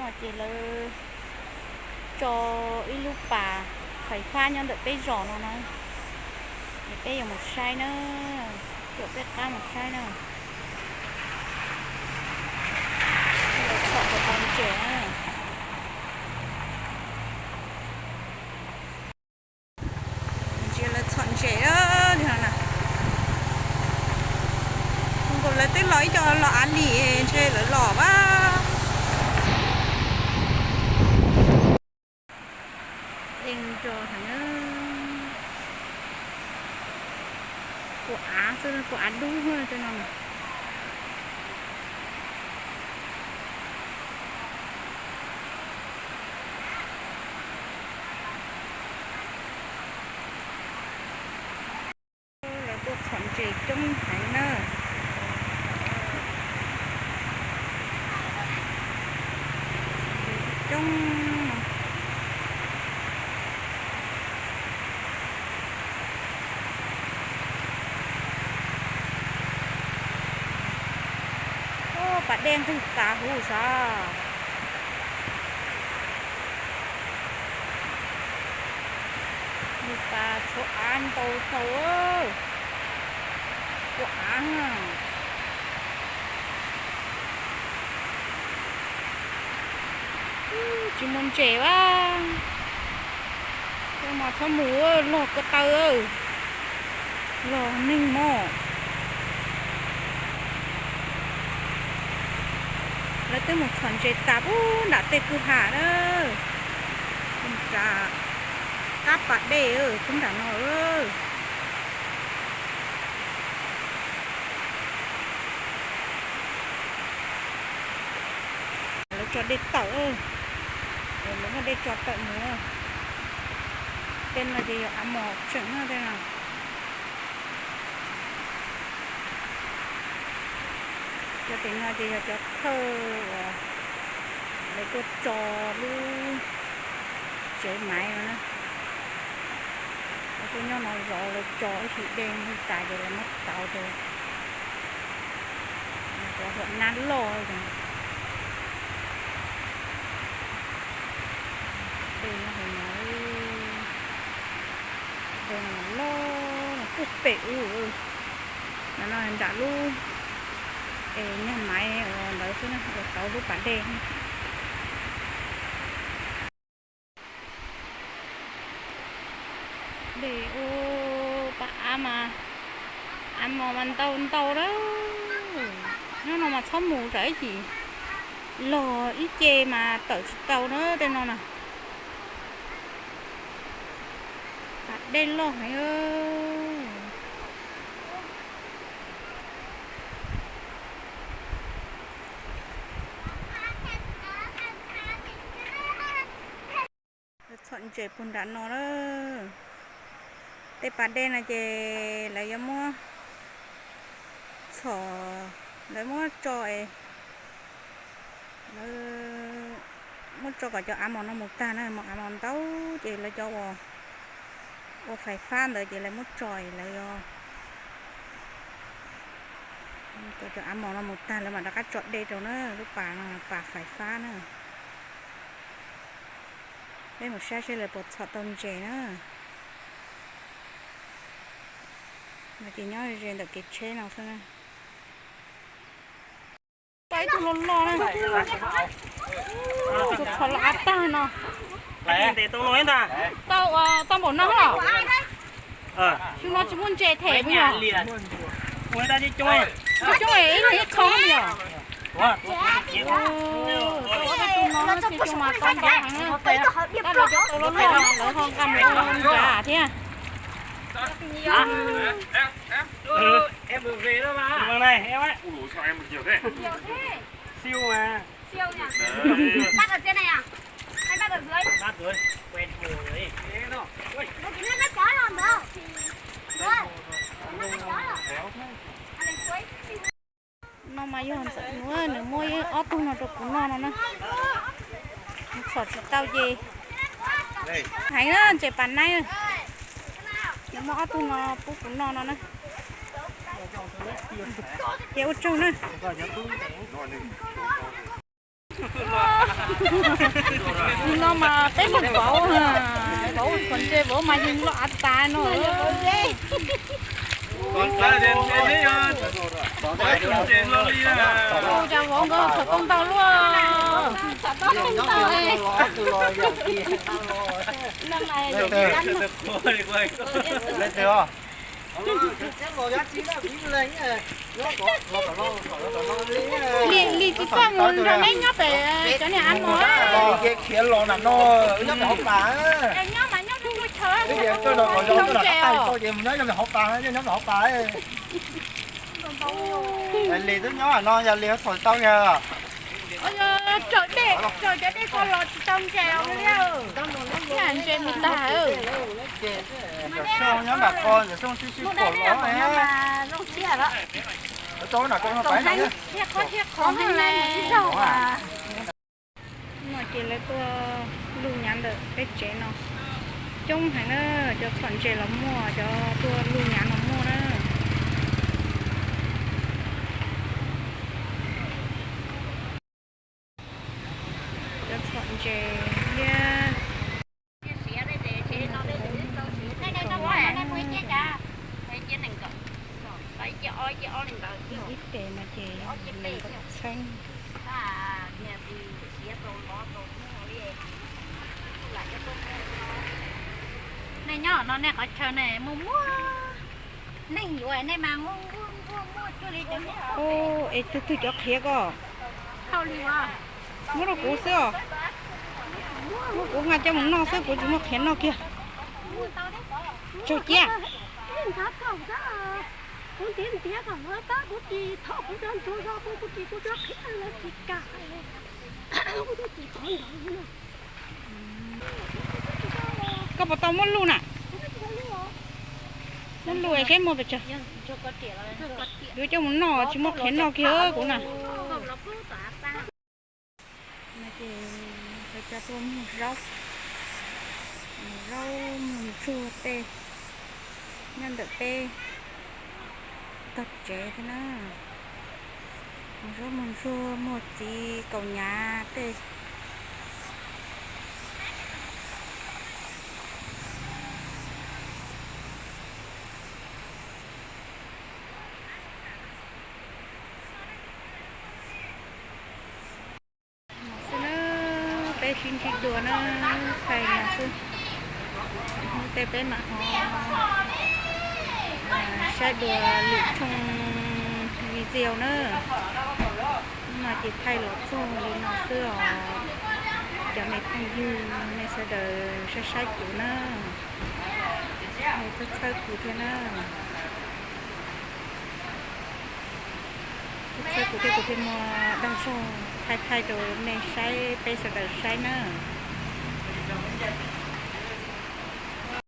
Ces lawv tso ib lub pas fais fab nyob ntawm peb zos no na, es peb yuav mus saib na, caum peb qab mus saib na. Lawv txhom tau ntses na. Ntsia lawv txhom ntses li no na. Nkaus lawv twb los ib co los av lis ntshe lawv los a. Ees nro heev, kua av xwb, kua av dub tej no. Lawv tuaj txhom ntses coob heev na. Coob. Pas dej nqig tas huv sav. Nqig tas tshuav av ntau tau. Tshuav av. Tsis muaj ntses a. Mas txhob mus, log ko taw, log neeg mog. Lawv twb mus txhom ntses tas pub nram tej kwj ha na. Nram qab pas dej pub nram no. Lawv tso dej tawm, lawv muaj dej tso tawm mus. Tej no ces yog av mos tseem no tej no. Cov tim no ces yog cov thawj uas lawv tuaj tso lub tsev maiv no na. Lawv tuaj nyob no zov lawv tso ib sim dej nqig tas ces lawv muab tauv rau cov huam nab loj. Dej no, dej no loj puag pem ub. No no nram lub es nyuag maiv ntawd xwb na, uas tauv lub pas dej. Dej ub, pas av mas, av mos mas ntau ntau lawm. Nyob no mas txhob mus tsam ib chim log ib ce mas tawm tsis tau na tej no na. Pas dej loj heev. Lawv txhom ntses puag nram no na. Tej pas dej no ces lawv yuav muab txhom, lawv muab tso es, lawv muab tso kom cov av mos no mus tag na, mos av mos ntau ces lawv cov uas ua fais fab ntawd ces lawv muab tso es lawv yog kom cov av mos no mus tag lawv mam rov qab tso dej rau na. Lub pas no pas fais fab na. Peb mus saib seb lawv puas txhom tau ntses na. No ces nyob ze ntawm kev tsheb no xwb na. Tau ib tug loj loj na. Tus txhom los av tag no. Tau, tau npaum no los. Xyoo no tsis muaj ntses them puas yog? Tsis coob es ib leeg ib qho puas yog? Tau ob peb tug no xyoo mas tau ntau heev na. Tab lawv cov tau loj loj lawv ho nqa mus ua nrad thiab. No mas yog ntxawm nws, nws muab ob tug no rau kuv noj no na. Txhom tsis tau ces heev na, ntses pas naib. Nws muab ob tug no pub kuv noj no na. Ces ua tsaug na. Nim no mas peb mus vauv, vauv txhuam ntses vauv mas yeej loj av tas no. Ua cas vauv nkawd txhuam tau ntau luaj. Li, li tsis txaj mus nrog neb nyob pem cov niag av no. Khiav los nram no, nyob pem hauv pas. Nyob mas nyob rau chaw, nyob ntses os. Nyob pem hauv pas, nyob pem hauv pas. Li twb nyob no yog li txhuam tau yog. Raws dej, raws cov dej ko los tsis tau ntses os li. Ntses me tag. Nyob nram ko ntawm Sooj sib sib pom los. No ces lawv tuaj luj nyav ntawm peb tsev no coob heev na, cov txhuam ntses los muaj, cov tuaj luj nyav los muaj na. Cov txhuam ntses thiab. Ib tes no ces nees nkaum txheeb. Nej nyob no nej qhov chaw ne muaj muaj neeg yuav nej mas nquag nquag nquag cuag li cov. Es twg twg cov qhiav ko? Muab rau kuv xwb os. Muab kuv nqa coj mus noj xwb, kuv tsis muaj qhiav noj kiag. Tsaug ciab. Koj puas tau muab luj na? Muab luj es saib muaj pes tsawg. Yuav coj mus noj tsis muaj qhiav noj kiag kuv na. No ces lawv cov tuaj muag zaub, zaub muag ntsuag tej nyob ntawm peb tog tsev thiab na. Muag zaub muag ntsuag muag txiv kaus hniav tej. Xwb na, peb sib ntsib dua na, thaij no xwb. Hnub tej peb mam ho saib dua lwm tshooj video na. Hnub no ces thaij los txog li no xwb os. Cov me phooj ywg nej sawv daws saib saib kuv na, nej txhawb txhawb kuv thiab na. Txhawb kuv thiab, kuv thiaj muaj dag zog thaij thaij rau nej saib, peb sawv daws saib na.